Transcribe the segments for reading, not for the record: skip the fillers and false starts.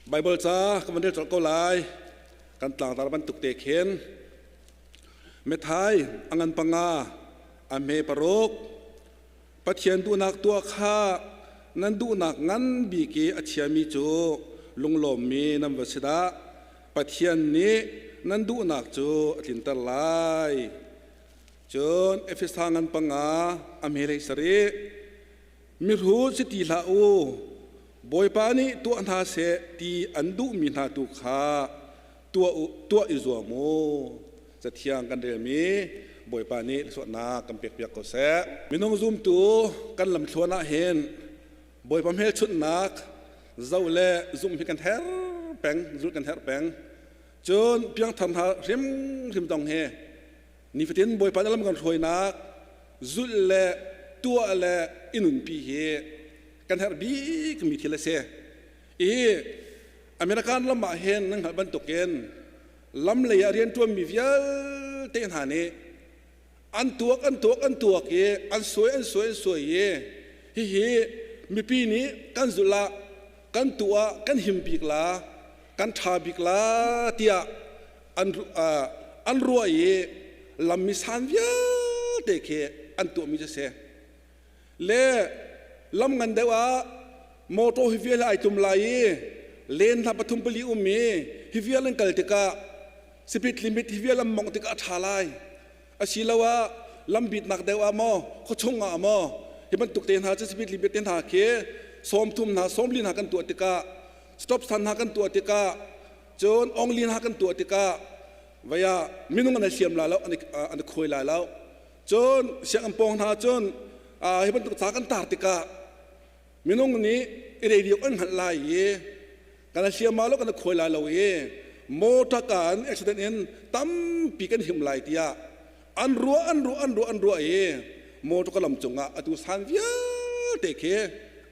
Bible ca kan van rel colh ko lai. Kan tlangtar bantuk te khin. Methai a ngan panga a hme paruk. Pathian duhnak tuah kha nan duhnak ngan bik i a chiami cu lunglawmmi nan va si dah. Pathian nih nan duhnak cu a tlinter lai. Cun Efesa ngan panga a hme hlei sarih. Mihrut si ti hlah u, Bawipa nih tuah hna seh ti an duhmi hna tu kha tuah u, tuah i zuam u. Cathiang kan relmi Bawipa nih hlawtnak kan pekpiak ko seh. Minung zumtu kan lamthluan ah hin Bawipa hmelchunhnak zoh le zumh hi kan herh peng, zulh kan herh peng. Cun piangthar hna hrimhrim dong hi nifatin Bawipa nih lam kan hruainak zulh le tuah le i nunpi hi kan herh bikmi thil a si. I American ram ah hin nan hngalh bantukin lam lei ah rianṭuanmi vialte hna nih an tuak an tuak an tuak i an suai an suai an suai i hihi mipi nih kan zulh ah kan tuah kan him bik la kan ṭha bik la tiah an ruah i lammi san vialte khi an tuahmi cu si. Le lam ngan deuh ah motor hi vial ai tum lai i len hna pathum pali um i hi vial an kal tikah speed limit hi vial an mongh tikah a ṭha lai. Asiloah lam bitnak deuh ah maw khuachung ah maw hi bantuk te hna cu speed limit te hna khi 30 hna 40 hna kan tuah tikah stop sign hna kan tuah tikah Cun ongli hna kan tuah tikah vei ah minung an i hliam lai lo, an i khuai lai lo. Cun sianginn pawng hna cun hi bantuk ca kan tar tikah minung nih i radio an hngalh lai i kan i hliam lo, kan i khuai lai lo i motor kan accident in tampi kan him lai tiah an ruah an ruah an ruah an ruah i motor ka lam cungah atu san vialte khi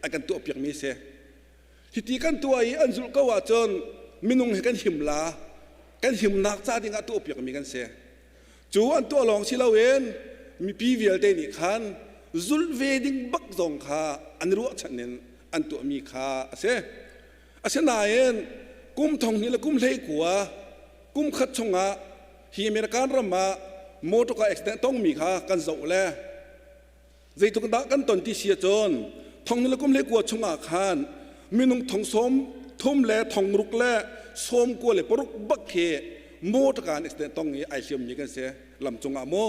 an kan tuah piakmi si. Hiti kan tuah i an zulh ko ahcun minung hi kan him la, kan himnak ca dingah tuahpiakmi kan si. Cu an tuah lawng si loin mipi vialte nih khan zulh ve ding bak zong kha an ruahchan in an tuahmi kha a si. Asinain kum thong hnih le kum hlei kua kum khat chungah hi American ram ah motor car accident tongmi kha kan zoh le Zeitluk dah kan ton ti si ahcun thong le kum le kua chungah khan minung thong sawm thum le thong ruk le sawm kua le paruk bak khi motor car accident tong i ai hliammi kan si lam cungah mu.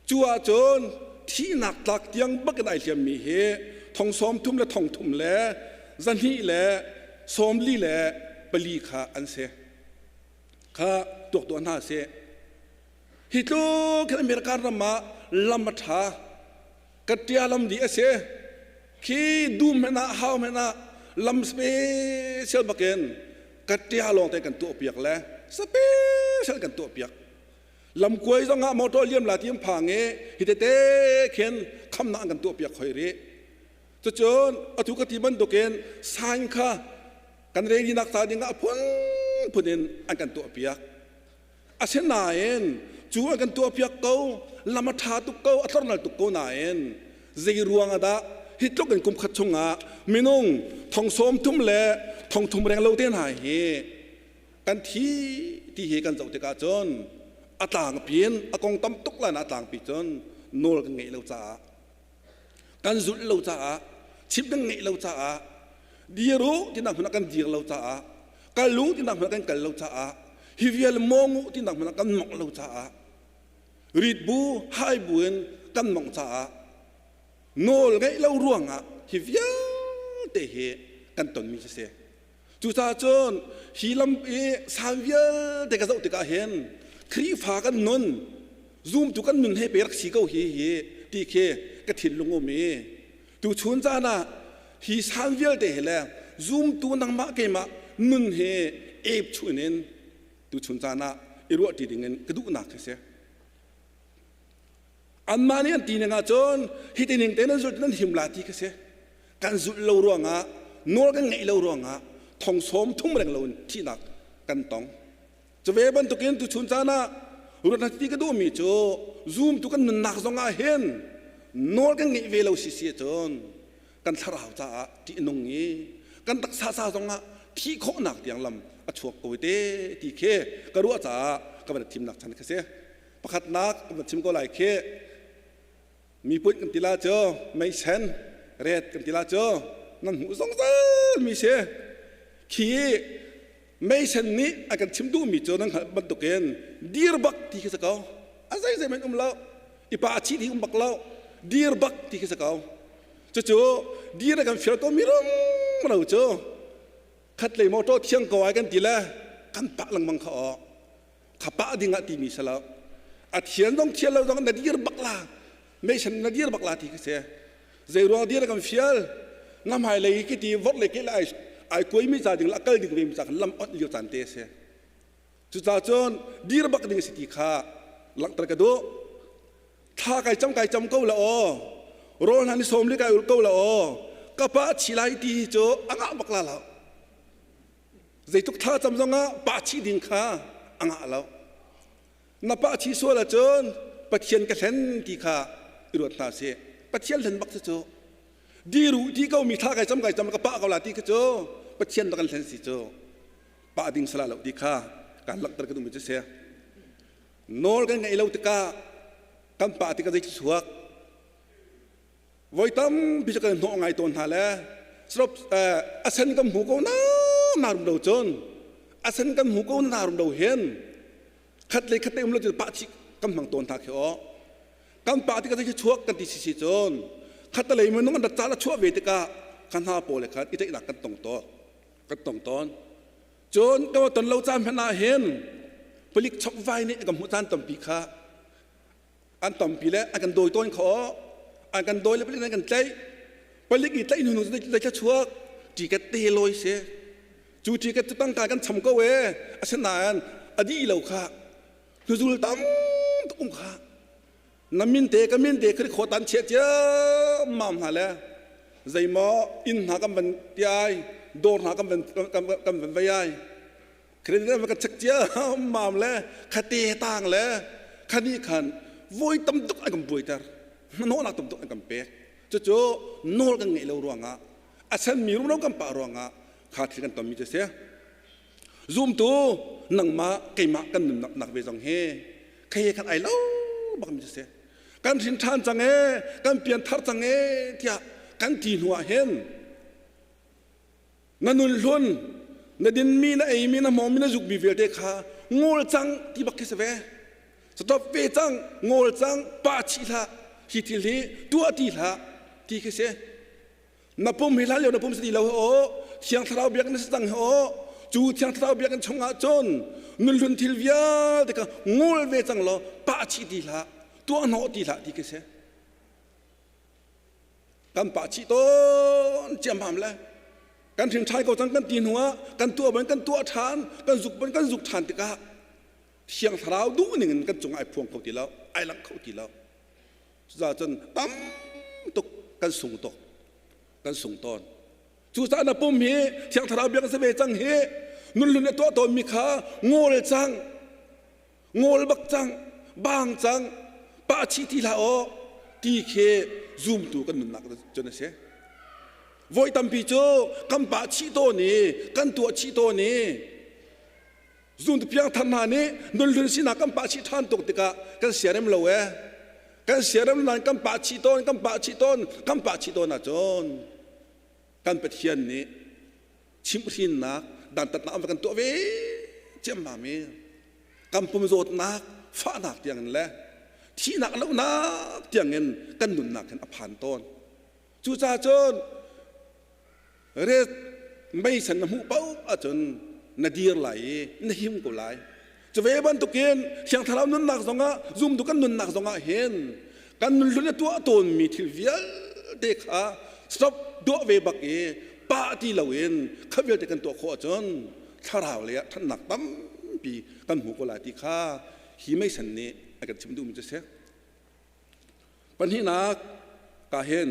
Cu ahcun thihnak tlak tiang bak in ai hliammi hi thong sawm thum le thong thum le zahnih le sawm li le pali kha an si. Kha tuak tuah hna sih. Hi tluk hin American ram ah lam a ṭha. Kaṭia lam dih a si. Khi dum hmanh ah hau hmanh ah lam special bakin kaṭia lawng te kan tuahpiak le special kan tuahpiak. Lamkuai zong ah motor liam la ti an phang i hi tete khin khamnak an kan tuahpiak hoi rih. Cucun atu ka ti bantukin sign kha kan ready-nak ca ding ah a phunphun in an kan tuahpiak. Asinain cu an kan tuahpiak ko, lam a ṭha tuk ko, a tlornal tuk ko nain zei ruang ah dah hi tluk in kum khat chungah minung thong sawm thum le thong thum reng lo te hna hi kan thi ti hi kan zoh tikah cun a tlangpi in a kong tam tuk lan a tlangpi cun nawl kan ngeih lo caah kan zulh lo caah chim kan ngeih lo caah dir u tinak hmun ah kan dir lo caah kal u tinak hmun ah kan kal lo caah hi vial mawng u tinak hmun ah kan mongh lo caah rit bu hai bu in kan mongh caah nawl ngeih lo ruangah hi vialte hi kan tonmi si si cucaah cun hi lam i san vialte ka zoh tikah hin Khrihfa kan nun zumtu kan nun he pe rak si ko hi hi ti khi ka thinlung um i tuchun caan ah hi san vialte hi le zumtu nangmah keimah nun hi ep chun in tuchun caan ah i ruah ṭi ding in ka duhnak khi si. Anmah nih an ti ning ahcun hi ti ning te nan zulh nan him la ti khi si. Kan zulh lo ruangah nawl kan ngeih lo ruangah thong sawm thum reng lo in thihnak kan tong. Cuve bantukin tuchun caan ah ruat ti ka duhmi cu zumtu kan nunnak zongah hin nawl kan ngeih ve lo si si ahcun kan thlarau caah ṭih nung i kan taksa ca zongah Thih khawhnak tiang lam a chuak ko te ti khi ka ruah caah ka van thimnak chan kha si. Pakhatnak ka van chim ko lai khi miput kan ti la cu meisen ret kan ti la cu nan hmuh zungzal mi si. Khi meisen nih a kan chim duhmi cu nan hngalh bantukin dir bak ti khi si ko. A zeizei men um lo. I pa a chih ding um bak lo. Dir bak ti khi si ko. Cucu dir a kan fial ko mi rum lo cu khatlei motor thiang ko ai kan ti le kan pah lengmang kha aw. Kha pah ding ah timi si lo. A thian zong thian lo zong na dir bak la. Meisen na dir bak la ti khi si. Zei ruang dir a kan fial? Na hmai lei ki ti vok le ke le ai ai kuai mi ca ding la kal ding ve mi ca khan lam ot lio caan te si. Cucaah cun dir bak ding si ti kha langhter ka duh. Thla kai cam kai cam ko la aw. Rawl hna ni sawm li kai ul ko la aw. Ka pa chi lai ti hi cu a ngah bak la lo. Zeitluk thla cam zongah pa chi ding kha a ngah lo. Na pa chi sual ahcun Pathian ka hlen ti kha i ruat hna sih. Pathian hlen bak cu diru ti ko mi thla kai cam kai cam ka pa ko la ti kha cu Pathian bak kan hlen si cu. Pa ding sala lo ti kha kan langhter ka duhmi cu si. Nawl kan ngeih lo tikah kan pa tikah zei chuak voi tampi cu kan hnawh ngai tawn hna le srop a sen kan hmu ko na na rum lo cun a sen kan hmu ko na rum lo hin khat le khat te um lo cu pah chih kan hmang tawn hna khi aw kan pa tikah zei chuak kan ti si si cun khat lei minung an rat ca la chuah ve tikah kan hna pawl le khan i teihnak kan tong tawn kan tong tawn. Cun ka ton lo caan hmanh ah hin palik chokvai nih ka hmuh caan tampi kha an tampi le an kan dawi tawn kho. An kan dawi le palik an kan tlaih. Palik i tlaih hnu zei chuak ticket te lawi si. Cu ticket cu tangka kan cham ko e, asinain a dih lo kha. Hnuzul tam tuk um kha. Na min te ka min te khri kho tan chia ciammam hna le zeimaw inn hna kan van tiai dawr hna kan van kan van vei ai credit kan van ka check ciammam le khate tang le khani khan voi tam tuk an kan buaiter hnawhnak tam tuk an kan pek. Cucu nawl kan ngeih lo ruangah a senmi rumro kan pah ruangah kha thil kan tonmi cu si. Zumtu nangmah keimah kan nunnak nak ve zong hi khei khan ai lo bak mi si. Kan hrin ṭhan cang e, kan pian thar cang e tiah kan ti hnu ah hin na nun hlun na dinmi na eimi na hmawmi na zukmi vialte kha ngol cang ti bak khi si ve. Stop ve cang, ngol cang, pa chih hlah, hi thil hi tuah ti hlah ti khi si. Na pum hi hlan lio na pum si ti lo aw. Thiang Thlarau biakinn na si cang aw. Cu Thiang Thlarau biakinn chungah cun nunhlun thil vialte kha ngol ve cang law pah chih ti hlah, tuah hnawh ti hlah ti khi si. Kan pah chih tawn ciammam le kan hring ṭhai ko cang kan ti hnu ah kan tuah ban kan tuah ṭhan, kan zuk ban kan zuk ṭhan tikah Thiang Thlarau duh ning in kan cungah ai phuang kho ti lo, ai langh kho ti lo. Cucaah cun tam tuk kan sung tuk, kan sung tawn. Cucaah na pum hi Thiang Thlarau biak si ve cang hi. Nunhlun na tuah tawnmi kha ngawl cang, ngawl bak cang, bang cang, pah chih ti hlah aw ti khi zumtu kan nunnak cun a si. Voi tampi cu kan pah chih tawn i kan tuah chih tawn i zumtu piangthar hna nih nunhlun sinak kan pah chih ṭhan tuk tikah kan siarem lo e. Kan siarem nain kan pah chih tawn, kan pah chih tawn, kan pah chih tawn ahcun kan Pathian nih chimhhrinnak dantatnak an va kan tuah ve ciammam i kan pum zawtnak fahnak tiangin le thihnak lohnak tiangin kan nunnak hin a phan tawn. Cucaah cun ret meisen na hmuh paoh ahcun na dir lai i na him ko lai. Cu ve bantukin Thiang Thlarau nunnak zongah zumtu kan nunnak zongah hin kan nunhlun a tuah tawnmi thil vialte kha stop duah ve bak i pah ti loin kha vialte kan tuah khawh ahcun thlarau lei ah ṭhatnak tampi kan hmu ko lai ti kha hi meisen nih a kan chim duhmi cu a si. Pahnihnak ka hin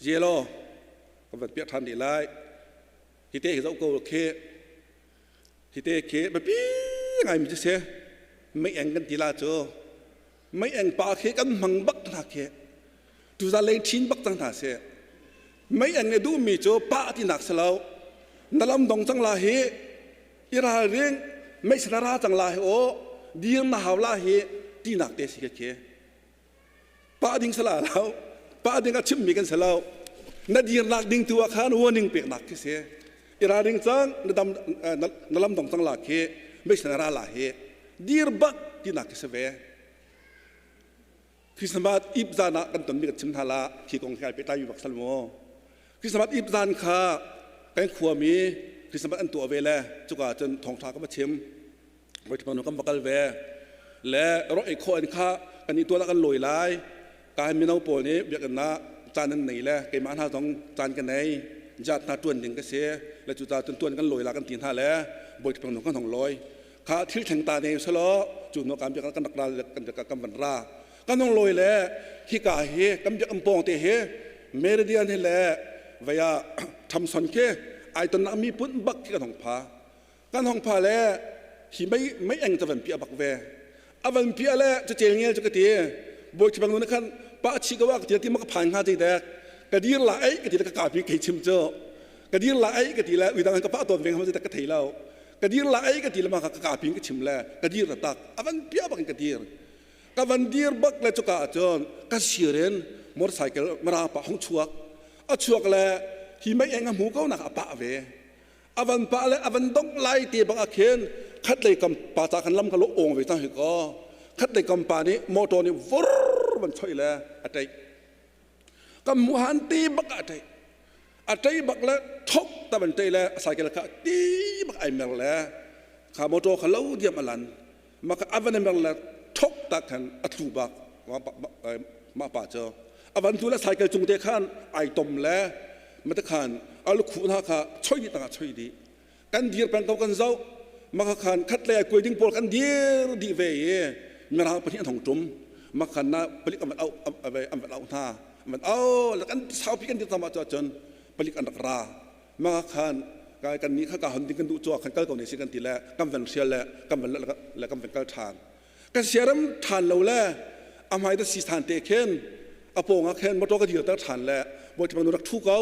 yellow ka van piah ṭhan rih lai. Hi te hi zoh ko khi. Hi te khi biapi ngaimi cu si. Mei-eng kan ti la cu. Mei-eng pa khi kan hmang bak hna khi. Tuzan lei ṭhin bak cang hna sih. Mei-eng nih duhmi cu pah tinak si lo. Na lam dong cang la hi, i ralring, mei na ra cang la hi aw, dir na hau la hi, tinak te si khi. Pa ding sala lo, pa ding a chimmi kan si lo. Na dirnak ding tu ah khan warning peknak khi si. I ralring cang, na dam na lam dong cang la khi, mei na ra la hi. Dir bak tinak khi si ve. Christmas ip zan ah kan tonmi kan chim hna la khi kong he ai pehtlai bak sal mu. Christmas ip zan kha kan khuami Christmas an tuah ve le cuka cun thawngtha ka va chim. Voi nu kan va kal ve. Le ro ei khawh in kha kan i tuah kan lawi lai. Ka mino pawl nih biakinn ah caan an nei le keimah hna zong caan ka nei. Jat hna tuan ding ka si. Le cu cun tuan kan lawi la kan ti hna le bawi nu kan hong lawi. Kha thil thleng ta ne selaw cu no kan biak kan rak ra kan kan van ra kan hong lawi le hika hi kan biak pawng te hi meridian hi le vaya thamson khi ai ton nak mi pun bak khi kan hong pha kan hong pha le hi mei mei eng ta van pia bak ve avan pia le chu chel ngel chu ka ti boi chibang nu khan pa chi ka wa ka ti ti ma ka phan nga ti dek ka dir la ai ka ti ka ka pi ke chim chu ka dir la ai ka ti la ui dang ka pa ton veng ha ka thei lo ka dir la ai ka ti lama ka ka pin ka chim le ka dir tak avan pia bak ka dir ka van dir bak le chuka cun ka siren motorcycle mara pa hong chuak a chuak le hi mei eng a hmu ko nak a pa ve avan pa le avan dong lai te bang a khen khat lei kam pa cha khan lam kha lo ong ve chang hi ko khat lei kam pa nih motor nih vur van choi le a tei Kan muhan ti bak a ṭei. A ṭei bak le thok ta van ṭei le cycle kha ti bak ai mer le kha motor kha lo diam a lan. Ma kha a van mer le thok ta khan a tlu bak mah pa cu. A van tlu le cycle cung te khan ai tom le mate khan a lukhu hna kha choi dih tangah choi dih. Kan dir peng ko kan zoh. Maka khan khat le kuai ding pawl kan dir dih ve i mirang pahnih an hong ṭum. Makhan na palik an van au an van au hna. An van au le kan saupi kan dir tam ah cun palik an rak ra. Maka khan kai kan nih kha ka hon ding kan duh cu khan kal ko ne si kan ti le kan van hrial le kan van le kan van kal ṭhan. Kan siaram ṭhan lo le a hmai da si than te khin a pawng ah khin motor ka dir ter ṭhan le bawi nu rak ṭhu ko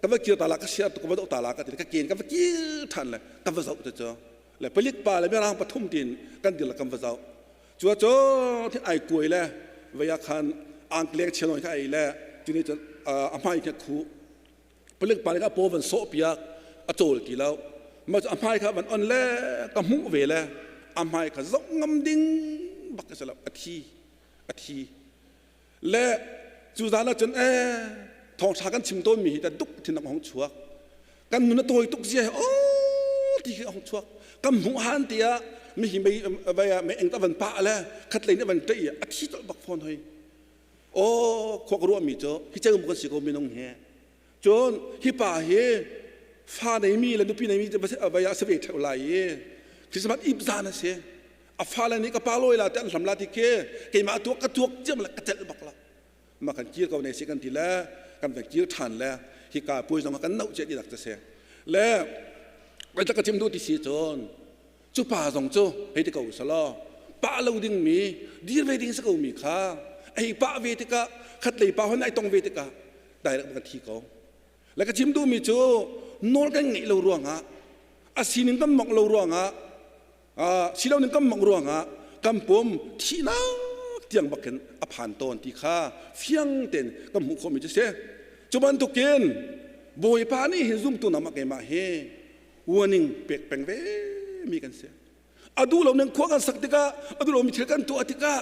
ka va kir ta la ka siar ka va doh ta la ka ti ka ken ka va kir ṭhan le ka va zoh te cu le palik pa le mirang pathum tin kan dir le kan va zoh cu cu thi ai kuai le vaya khan angkleng chialoi kha ai le tuni cun a hmai kha khu palik pa le ka paw van sawh piak a cawl ti lo ma cu a hmai kha van on le ka hmuh ve le a hmai kha zoh ngam ding bak ka si lo a thi a thi Le cu zan ah cun ee thawngṭha kan chim tawnmi hi ta duk thin a hong chuak. Kan nun a tawi tuk zia hi aw ti khi a hong chuak. Kan hmuh han tiah mihi mei vai ah mei eng ta van pah le khat lei nih van ṭei a thi colh bak fawn hoi. Aw khua ka ruahmi cu hi ceu kan si ko minung hi. Cun hi pa hi fa neimi le nupi neimi vai ah si ve ṭheo lai i Christmas ip zan a si. A fale nih ka pa lawi la te an hlam la ti khi keimah tuak ka tuak ciam le ka celh bak la ma kan kir ko ne si kan ti le kan van kir ṭhan le hika puai zong kan noh cia ti dak se le ka ka chim duh ti si cun cu pa zong cu hei ti ko selaw pa lo ding mi dir ve ding si ko mi kha ei pa ve tikah khat lei pa hon ai tong ve tikah direct kan thi ko Le ka chim duhmi cu nawl kan ngeih lo ruangah a sining kan mongh lo ruangah silo ning kan mongh ruangah kan pum thihnak tiang bakin a phan tawn ti kha fiang tein kan hmuh khawhmi cu si. Cu bantukin Bawipa nih hin zumtu nangmah keimah hi warning pek peng ve mi kan si. A duh lo ning khua kan sak tikah a duh lomi thil kan tuah tikah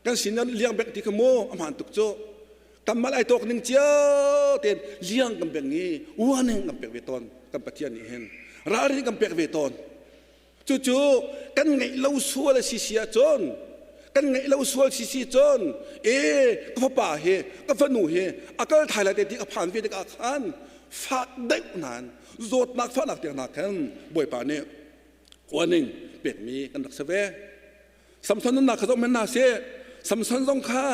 kan sin liang bek ti kha mu a hmaan tuk cu kan mal ai tawk ning cio tein liang kan beng i warning kan pek ve tawn kan Pathian nih hin ralrin kan pek ve tawn cucu kan ngeih lo sual a si si ahcun kan ngeih lo sual si si cun e ka fapa hi ka fanu hi a kal thai lai te ti ka phan ve tikah khan fak deuh nan zawtnak fahnak tiang hna khan Bawipa nih warning pekmi kan rak si ve Samson nunnak kha zoh men hna sih. Samson zong kha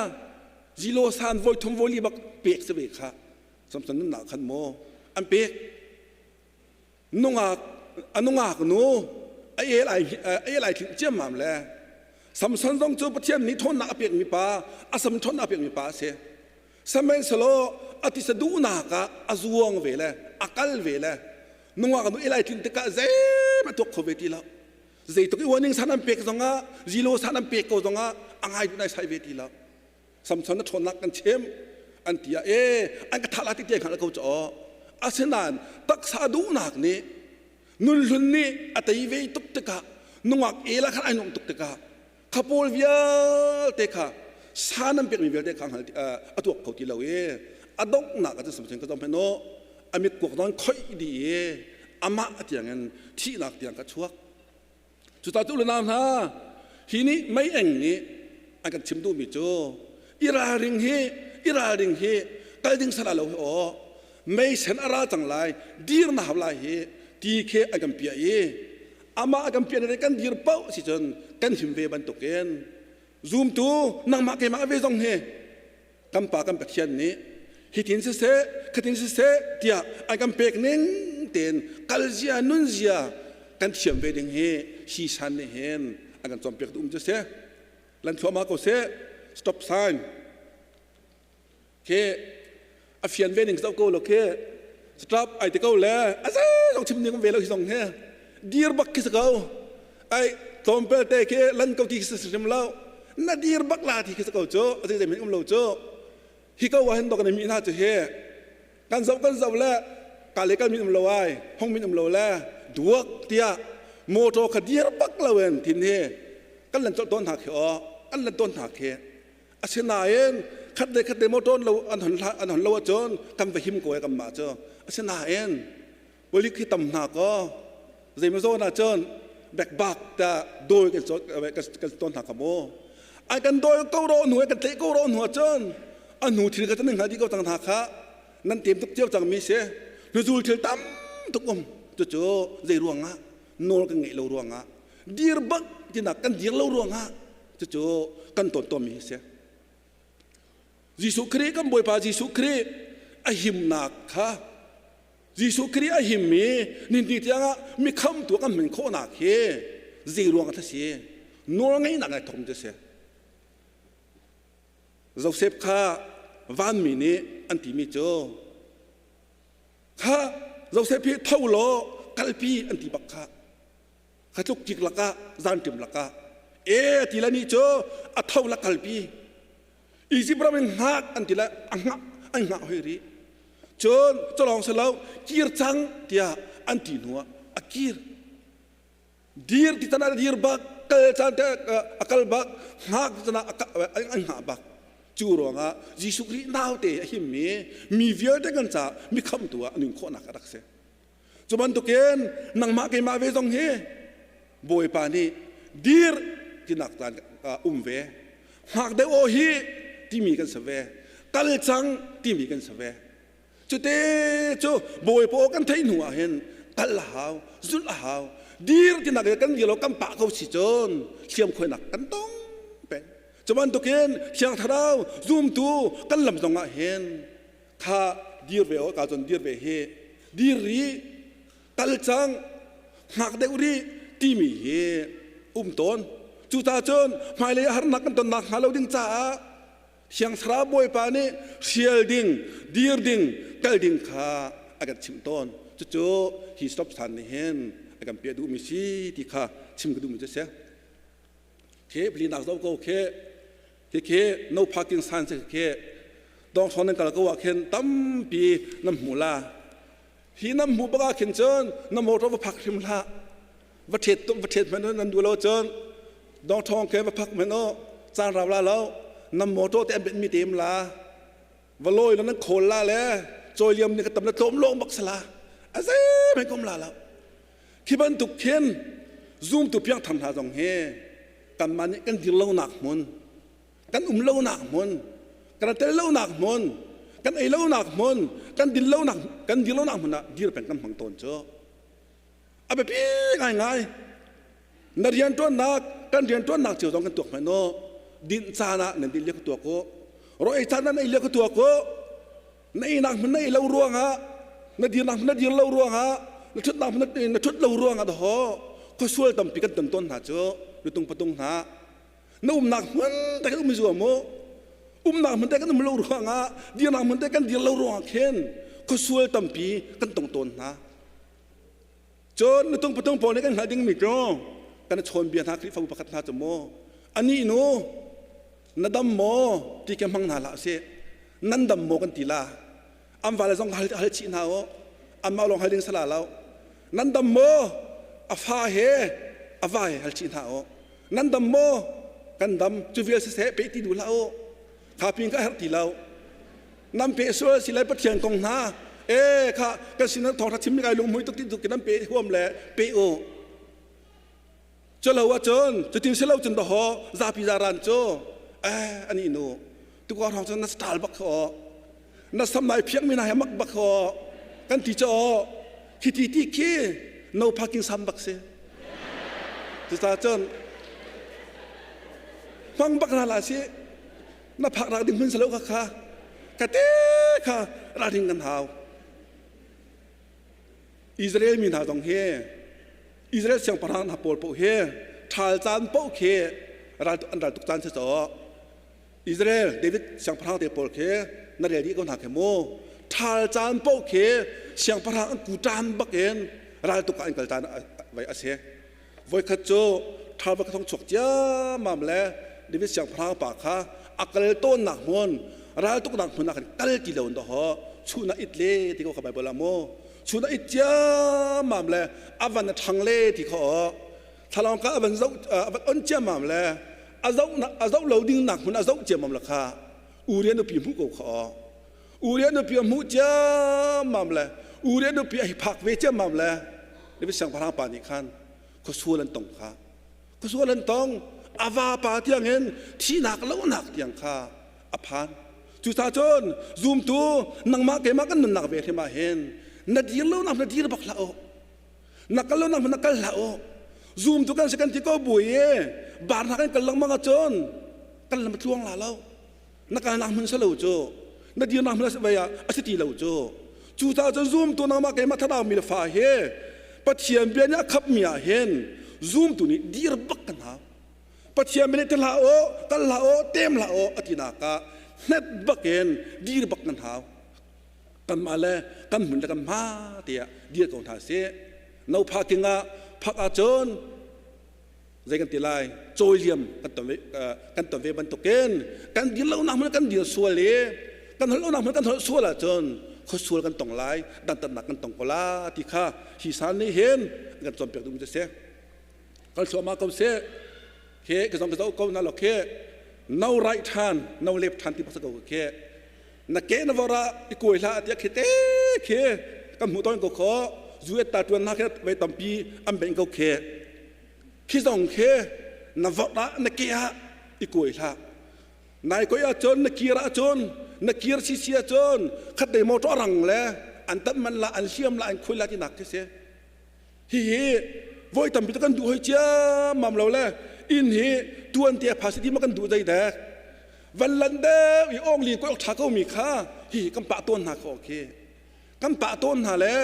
zilo san voi thum voi li bak pek si ve kha. Samson nunnak khan maw an pek. Nungak a nungak nu a el ai a el ai tling ciammam le Samson zong cu Pathian nih ṭhawnnak a pekmi pa a sam ṭhawnnak a pekmi pa a si. Sihmanhsehlaw a tisa duhnak ah a zuang ve le a kal ve le. Nungak nu elai tlin tikah zeihmanh tuak kho ve ti lo. Zeitluk i warning san an pek zongah, zilo san an pek ko zongah a ngai duh nai sai ve ti lo. Samson na ṭhawnnak kan chim an ti ah e an ka thah la ti te hngalh ko caw. Asinain taksa duhnak nih nunhlun nih a tei ve tuk tikah nungak ela khan ai nuamh tuk tikah kha pawl vialte kha sa nan pekmi vialte kha hngal a tuak kho ti lo i a donghnak ah cun Samson ka zong hmanh a mit kuak nawn khoih dih i amah tiangin thihnak tiang ka chuak. Cuta cu le nau hna hi nih mei eng nih an kan chim duhmi cu i ralring hi i ralring hi kal ding san lo hi aw mei sen a ral cang lai dir na hau lai hi ti khi an kan piah i amah a kan piah na kan dir paoh si cun kan him ve bantukin zumtu nangmah keimah ve zong hi kan pa kan Pathian nih hitin siseh khatin siseh tiah an kan pek ning tein kalzia nunzia kan thiam ve ding hi hi san nih hin an kan cawnpiak duh um cu si lan thluahmah ko seh stop sign khi a fian ve ning zoh ko lo khi stop ai ti ko le a zei zong chim ning ve lo hi zong hi dir bak khi si ko ai tlawmpel te khi lan ko ti khi si hrim lo na dir bak la ti khi si ko cu a zei zei um lo cu hi ko ah hin dok na mi hna cu hi kan zoh kan zoh le ka le kan min um lo ai hong min um lo le duak tiah motor kha dir bak lo in thin hi kan lan colh tawn hna khi aw an lan tawn hna khi asinain khat le khat le motor lo an hon an hon lo ahcun kan va him ko e kan mah cu asinain palik hi tam hna kaw zeimaw zawn ahcun bekbak ta dawi kan kan ton hna ka mu ai kan dawi ko ro hnu kan tlaih ko ro hnu ahcun a hnu thil kha nan hngal dih ko cang hna kha nan tem tuk cio cang mi si hnuzul thil tam tuk um cucu zei ruangah nawl kan ngeih lo ruangah dir bak tinak kan dir lo ruangah cucu kan ton tawnmi hi si Jesuh Khrih kan Bawipa Jesuh Khrih a himnak kha Jesuh Khrih a him i ninni tiangah mi khamtu kan hman khawhnak hi zei ruang ah si nawl ngeihnak ai thawk mi si Joseph kha vanmi nih an timi cu kha Joseph hi tho law kalpi an ti bak kha kha tluk kik lakah zanṭim lakah e ti la ni cu a tho la kalpi Egypt ram in hngak an ti le a hngah an hngah hoi rih cun culawng si lo kir cang tiah an ti hnuah a kir dir ti tan ah dir bak kal caan te a kal bak hngak ti tan ah an hngah bak cu ruangah Jesuh Khrih naute a himmi mi vialte kan caah mi khamtu ah a nun khawhnak a rak si Cu bantukin nangmah keimah ve zong hi Bawipa nih dir tinak caan um ve. Hngak deuh aw hi timi kan si ve. Kal cang timi kan si ve. Cute cu Bawipa aw kan theih hnu ah hin kal a hau, zulh a hau. Dir tinak kan dir lo kan pah ko si cun hliamkhuainak kan tong peng. Cu bantukin Thiang Thlarau zumtu kan lam zong ah hin kha dir ve aw ka cun dir ve hi dir rih kal cang hngak deuh rih timi hi um tawn cucaah cun hmailei ah harnak kan tonnak hnga lo ding caah Thiang Thlarau Bawipa nih hrial ding dir ding kal ding kha a kan chimh tawn cucu hi stop sign nih hin a kan piah duhmi si ti kha chim ka duhmi cu a si khi palinak zoh ko khi Khikhi no parking sign si khi dongthon nan kal ko ah khin tampi nan hmu la. Hi nan hmuh bak ah khin cun na motor va phak hrim hlah. Va ṭhet tuk va ṭhet hmanh nan duh lo cun dongthong ke va phak hmanh u caan rau la lo nan motor te an bet mi tem la. Va lawi lo nan khawl la le cawi liam ni ka tam la tlawm lawng bak sala. A zei hmanh kom la lo. Khi bantuk khin zumtu piangthar hna zong hi kanmah nih kan dir lonak hmun kan um lonak hmun kan tel lonak hmun kan ei lonak hmun kan din lonak kan dir lonak hmun ah dir peng kan hmang tawn cu a biapi ngaingai na rianṭuannak kan rianṭuannak cio zong kan tuak hmanh u dinh caan ah nan din lio ka tuak u ro ei caan ah nan ei lio ka tuak u na einak hmun na ei lo ruangah na dirnak hmun na dir lo ruangah na ṭhutnak hmun na ṭhut lo ruangah dahaw khuasual tampi kan ton tawn hna cu lutung patung hna na umnak hmun te kan um i zuam u umnak hmun te kan um lo ruangah dirnak hmun te kan dir lo ruangah khin khuasual tampi kan tong tawn hna. Cun nutung patung pawl nih kan hngalh dingmi cu kan i chawnbia hna Khrihfabu pakhat hna cu maw anih nu na dam maw ti ke hmang hna hlah sih nan dam maw kan ti la an vale zong hal hal chih hna u anmah lawng hal ding sala lo nan dam maw a fa he a va he hal chih hna u nan dam maw kan dam cu vial siseh pe ti duh hlah u kha pin ka herh ti lo nan pe sual si lai Pathian kong hna e kha kan sin thawngtha chim mi kai lung mui tuk ti tuk nan pe huam le pe u Culo ahcun cutin si lo cun dahaw zapi zaran cu eh ani nu tukar hrawng cun na style bak kho na sam nai phiak mi na he mak bak kho kan ti cho khi ti ti khi no parking sam bak si cucaah cun hmang bak na la si na phak rak ding hmun salo kha kha ka te kha ra ding kan hau Israel mi hna zong hi Israel siangpahrang hna pawl paoh hi ṭhal caan paoh khi ral an ral tuk caan si caw Israel David siangpahrang te pawl khi na rel dih ko hna khi mu ṭhal caan paoh khi siangpahrang an kuṭan bak in ral tuk ah an kal caan vai a si voikhat cu ṭhal va thong chuak ciammam le David siangpahrang pa kha a kal tawnnak hmun ral tuknak hmun ah khan kal ti lo in daw chun ah it le ti ko kha Bible ah mu chun ah it ciammam le a van a ṭhang le ti kha aw thlalawng ka a van zoh a van on ciammam le a zoh a zoh lo ding nak hmun a zoh ciammam le kha Uriah nupi hmuh ko kha aw Uriah nupi a hmuh ciammam le Uriah nupi a hi phak ve ciammam le David siangpahrang pa nih khan khuasual an tong kha khuasual an tong a vapa tiangin thihnak lonak tiang kha a phan cucaah cun zumtu nangmah keimah kan nunnak ve hrim ah hin na dir lo nak na dir bak hlah u na kal lo nak na kal hlah u zumtu kan si kan ti ko bui i bar hna kan kal lengmang ahcun kan lam a tluang la lo na kalnak hmun si lo cu na dirnak hmun a ah a si ti lo cu cucaah cun zumtu nangmah keimah thlarau mi le fa hi Pathian bia nih a khapmi ah hin zumtu nih dir bak kan hau Pathian bia nih ti hlah u kal hlah u tem hlah u a tinak ah hnet bakin dir bak kan hau kanmah le kan hmun le kan hma tiah dir ko hna sih no parking ah phak ahcun zei kan ti lai cawiliam kan ton ve kan ton ve bantukin kan dir lonak hmun kan dir sual i kan holh lonak hmun kan holh sual ahcun khuasual kan tong lai dantatnak kan tong ko la ti kha hi sal nih hin kan cawnpiak duhmi cu si kal thluahmah ko seh khi ka zong ka zoh ko na lo khi no right than no left than ti bak ko khi na ke na vora i kuai hlah tiah khi te khi kan hmuh tawn ko kho zuet ta tuan na khi vai tampi an beng ko khi khi zong khi na vot ah na ke ah i kuai hlah nai koi ahcun na kir ahcun na kir sisi ahcun khat dei motor rang le an tat man la an hliam la an khui la ti nak khi si hihi voi tampi kan duh hoi ciammam lo le inn hi tuan te pha si ti ma kan duh dei dek van lan deuh i ong li ko tha ko mi kha hi kan pah tawn hna kho khi kan pah tawn hna le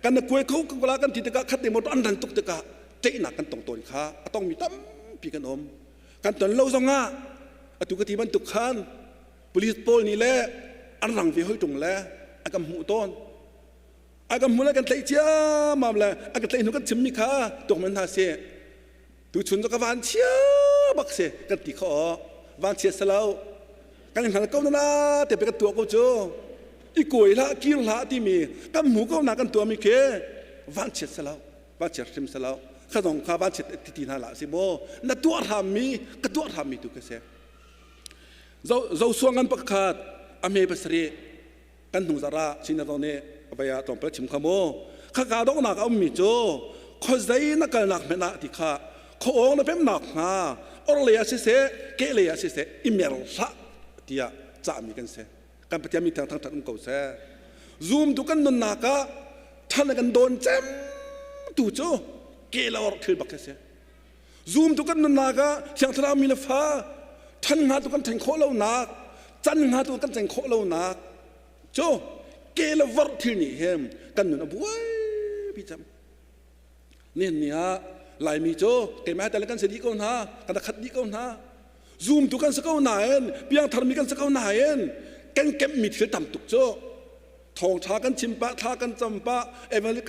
kan na kuai kho ko la kan ti tikah khat te motor an ran tuk tikah ṭehnak kan tong tawn kha a tong mi tampi kan um kan ton lo zongah atu ka ti bantuk khan police pawl nih le an rang ve hoi ṭung le a kan hmuh tawn a kan hmuh le kan tlaih ciammam le a kan tlaih hnu kan chimmi kha tuak men hna sih tuchun cu ka van chia bak si kan ti kho van chia si lo kan hngal ko na te pe kan tuah ko cu i kuai hlah kir hlah timi kan hmu ko na kan tuahmi khi van chiat si lo van chiat hrim si lo kha zong kha van chiat ti ti hna lah si maw na tuah hrammi ka tuah hrammi tu ka si zo zo suang ngan pakhat a me pasarih kan hnung zarh ah Chin nih vei ah tlawmpal chim kha mu khaka donghnak a ummi cu khuazei na kalnak hmanh ah ti kha khuaawng na pemnak hnga orhlei ah siseh kehlei ah siseh i mer hlah tiah cahmi kan si kan Pathian mi thang thangthat um ko seh zumtu kan nunnak ah than kan dawn cem tu cu ke le or thil bak khi si Zumtu kan nunnak ah Thiang Thlarau mi le fa than hna tu kan then khawh lonak can hna tu kan ceng khawh lonak cu ke le vorh thil nih hin kan nun a buai pi cam nihin ni ah Laimi cu keimah tal kan si dih ko hna kan khat dih ko hna zumtu kan si ko nain piangthar mi kan si ko nain kan kemh mi thil tam tuk cu thawngtha kan chim pah thla kan cam pah evangel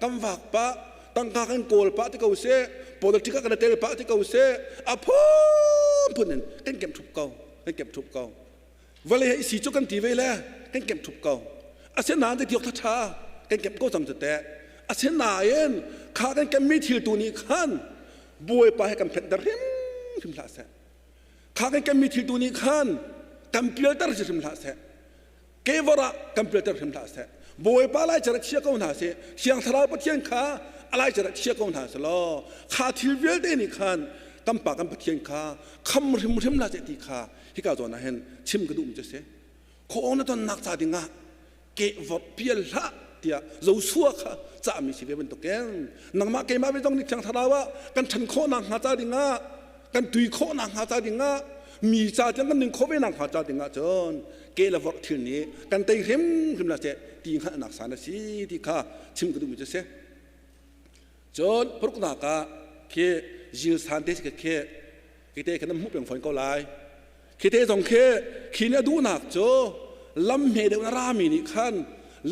kan vak pah. Tangka kan kawl pah ti ko seh, politic ah kan i tel pah ti ko seh, a phunphun in kan kemh ṭhup ko, kan kemh ṭhup ko. Vawlei he isi cu kan ti ve le kan kemh ṭhup ko. Asinain ti awk ṭha kan kemh ko cang cu teh. Asinain kha kan kemmi thil tu nih khan Bawipa he kan phenhter hrimhrim hlah seh. Kha kan kemmi thil tu nih khan kan pialter si hrim hlah seh. Kevor ah kan pialter hrim hlah seh. Bawipa lai car chia ko hna seh. Thiang Thlarau Pathian kha a lai car chia ko hna seh law kha thil vialte nih khan kan pa kan Pathian kha kham hrimhrim hlah seh ti kha hika zawn ah hin chim ka duhmi cu a si. Khuaawng na tonnak ca dingah kehvor pial hlah tiah Joshua kha cahmi si ve bantukin nangmah keimah ve zong nih Thiang Thlarau ah kan ṭhan khawhnak hnga ca dingah kan tui khawhnak hnga ca dingah mi ca tiang kan ning khawh ve nak hnga ca dingah cun ke le vorh thil nih kan tei hrimhrim la seh ti hngalhnak san a si ti kha chim ka duhmi cu a si. Cun paruknak ah khi zil san te si khi kite kan hmuh peng fawn ko lai. Khite zong khi khi nih a duhnak cu lam hme deuh na rami nih khan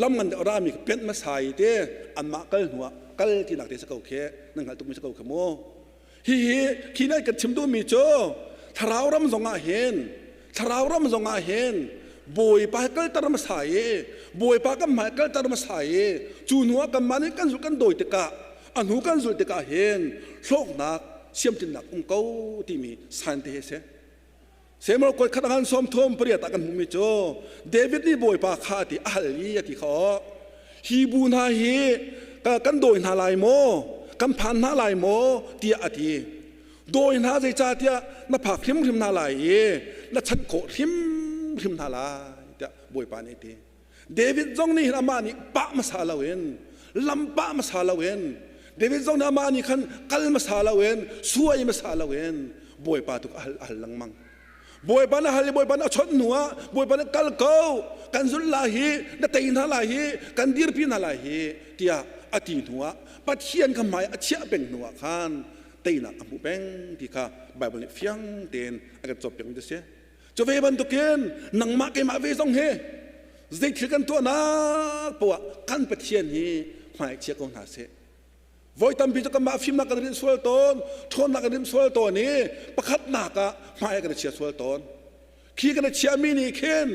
lam ngan deuh rami penh hmasa i te anmah kal hnuah kal tinak te si ko khi nan hngalh tukmi si ko khi mu. Hihi khi nih kan chim duhmi cu thlarau ram zong ah hin thlarau ram zong ah hin Bawipa kalter hmasa i Bawipa kan hmai kalter hmasa i cu hnu ah kanmah nih kan zulh kan dawi tikah a hnu kan zulh tikah hin hlawknak siamtinnak um ko timi sign te hi a si. Samuel koi khat ngan som thum pariat ah kan hmuhmi cu David nih Bawipa kha a ti a hal i a ti kha aw hi bu hna hi kan dawi hna lai maw kan phan hna lai maw tiah a ti dawi hna zeicahtiah na phak hrimhrim hna lai i na chanh khawh hrimhrim hna lai tiah Bawipa nih a ti David zong nih hin amah nih pah hmasa loin lam pah hmasa loin David zong nih amah nih khan kal hmasa loin suai hmasa loin Bawipa tu a hal, a hal lengmang. Bawipa na hal i Bawipa na chawnh hnu ah Bawipa na kal ko kan zulh lai hi na tei hna lai hi kan dirpi hna lai hi tiah a ti hnu ah Pathian kha hmai a chiah peng hnu ah khan teinak a hmu peng ti kha Bible nih fiang tein a kan cawnpiak mi a si. Cu ve bantukin nangmah keimah ve zong hi zeithil kan tuahnak poah kan Pathian hi hmai chia ko hna seh. Voi tampi cu kanmah fimnak kan rinh sual tawn, ṭhawnnak kan rinh sual tawn i pakhatnak ah hmai kan i chia sual tawn. Khi kan i chiahmi nih khin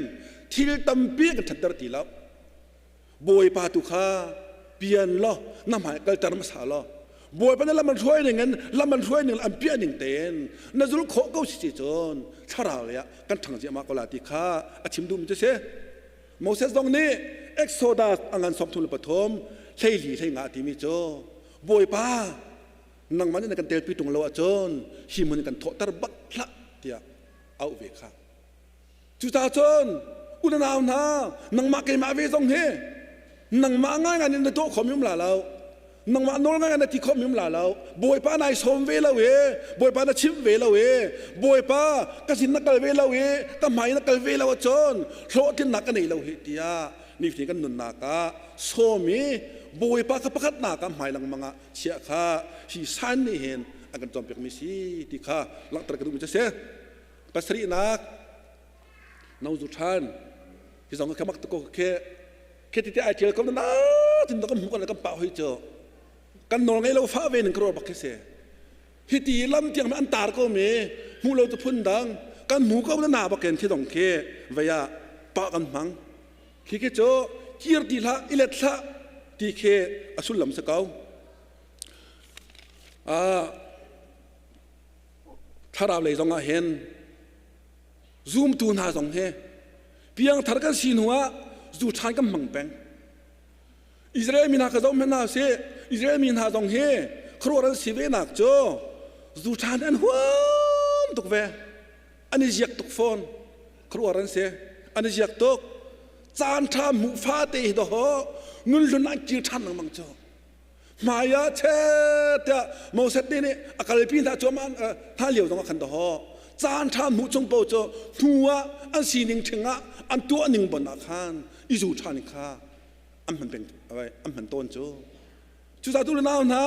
thil tampi kan ṭhatter ti lo. Bawipa tu kha pian law na hmai kalter hmasa law Bawipa na lam an hruai ning in lam an hruai ning an piah ning tein na zul khawh ko si si cun thlarau lei ah kan ṭhang ziahmah ko la ti kha a chim duhmi cu si. Moses zong nih Exodus a ngan 33 hleili hleinga timi cu Bawipa nangmah nih na kan telpi ṭung lo ahcun hi hmun in kan thawhter bak hlah tiah auh ve kha. Cucaah cun u le nau hna nangmah keimah ve zong hi nangmah ngaingai in na tuah khawmi um la lo nangmah nawl ngaingai na ti khawmi um la lo Bawipa nai sawm ve lo i Bawipa na chimh ve lo i Bawipa ka sin na kal ve lo i ka hmai na kal ve lo ahcun hlawhtlinnak ka nei lo hi tiah nifatin kan nunnak ah sawm i Bawipa kha pakhatnak ah hmai lengmang ah chiah kha hi san nih hin a kan cawnpiakmi si ti kha langhter ka duhmi cu a si. Pasarihnak no zu ṭhan hi zong ka mak ko khi khi ti ai ṭial ko na tin kan hmu kan kan pah hoi cu kan nawl ngei lo fa ve ning ka ruah bak khi si hi ti lam tiang an tar ko mi hmu lo tu phun dang kan hmu ko na na bak ken khi dong khi vei ah pa kan hmang khi khi cu kir ti hlah i let hlah ti khi a sullam si ko Thlarau lei zong ah hin zumtu hna zong hi piangthar kan si hnu ah zu ṭhan kan hmang peng. Israel mi hna ka zoh hmanh hna sih, Israel mi hna zong hi khuaruahhar an si ve nak cu zu ṭhan an huam tuk ve. An i ziak tuk fawn. Khuaruahhar an si. An i ziak tuk. Caan ṭha hmuh fate hi dawh nunhlun an kir ṭhan lengmang cu. Hmai ah chet tiah Moses nih nih a kalpi hna cu hna lio zong ah khan dawh caan ṭha hmuh chung paoh cu hnu ah an sining ṭhing ah an tuah ning bon ah khan i zu ṭhan kha an hman peng an hman tawn cu cucaah tu le nau hna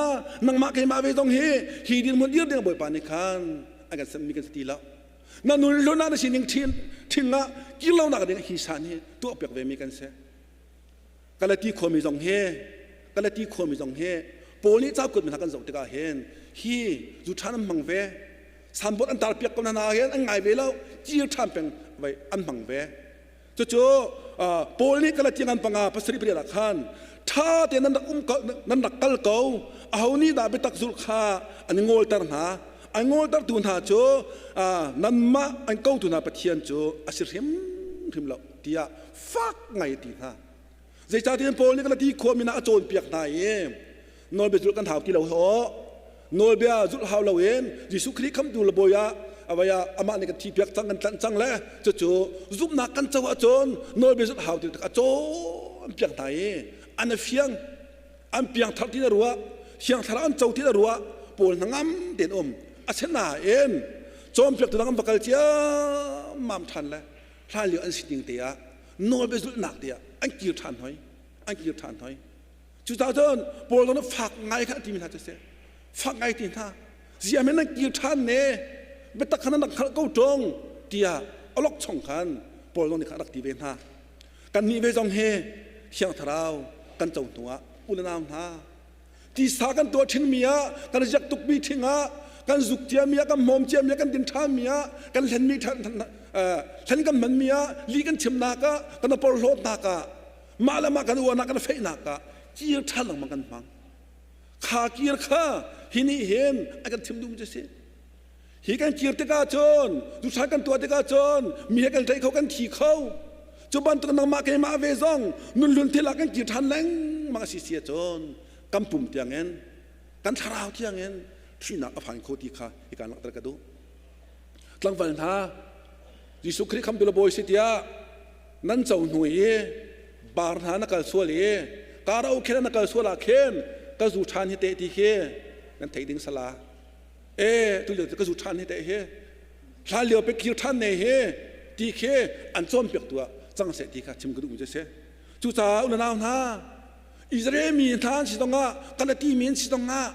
nangmah keimah ve zong hi hi dirhmun dir ding Bawipa nih khan an kan semmi kan si ti lo na nun hlun ah na sining ṭhin ṭhing ah kir lo nak ding hi san hi tuah piak ve mi kan si Galati khuami zong hi Galati khuami zong hi Paul nih ca kuat mi hna kan zoh tikah hin hi zu ṭhan an hmang ve. Sanbot an tar piak ko hna hin an ngai ve lo. Kir ṭhan peng vai an hmang ve. Cucu Paul nih Galatian ngan panga pasarih pariat ah khan ṭha tein nan rak um nan rak kal ko aho nih dah biatak zulh kha an ngawlter hna an ngawltertu hna cu nanmah an kotu hna Pathian cu a si hrimhrim lo tiah fak ngai ti hna. Zeicahtiah Paul nih Galati khua min ah a cawnpiak hna i nawlbia zulh kan hau ti lo hawh. Nawlbia zulh hau loin Jesuh Khrih khamtu le bawi ah avai ah amah nih kan thipiak cang kan tlanh cang le cucu zumhnak kan co ahcun nawlbia zulh hau ti a cawnpiak hna i an a fiang an piangthar ti na ruah thiang thlarau an co ti na ruah pawl hnangam tein um asinain cawnpiaktu dang an va kal ciammam ṭhan le hlanlio an sining te ah nawlbia zulhnak te ah an kir ṭhan hoi an kir ṭhan hoi. Cucaah cun Paul zong nih fak ngai kha a timi hna cu si fak ngai ti hna ziam in nan kir ṭhan ne biatak kha nan rak hngalh ko ṭung tiah alok chung khan Paul zong nih khan a rak ti ve hna. Kannih ve zong hi Thiang Thlarau kan co hnu ah u le nau hna tisa kan tuah ṭhingmi ah kan ziak tukmi ṭhing ah kan zuk ciami ah kan hmawm ciami ah kan din ṭhanmi ah kan hlenmi hlen kan hmanmi ah li kan chimnak ah kan porhlawtnak ah mah le mah kan uarnak kan feihnak ah kir ṭhan lengmang kan hmang. Kha kir kha hi nih hin a kan chim duhmi cu si. Hi kan kir tikah cun duhsah kan tuah tikah cun mi he kan tlaih kho kan thi kho. Cu bantuk nangmah keimah ve zong nunhlun thil ah kan kir ṭhan lengmang a si si ahcun kan pum tiangin kan thlarau tiangin thihnak a phan kho ti kha hi kan langhter ka duh. Tlangval hna, Jesuh Khrih khamtu le Bawi si tiah nan co hnu i bar hna na kal sual i karaoke na kal sual ah khin ka zu ṭhan hi teh ti khi nan theih ding sala. E tu lio ka zu ṭhan hi teh hi hlan lio pe kir ṭhan ne hi ti khi an cawnpiak tu ah cang seh ti kha chim ka duhmi cu si. Cucaah unau hna, Israel mi hna an si zongah Galati mi an si zongah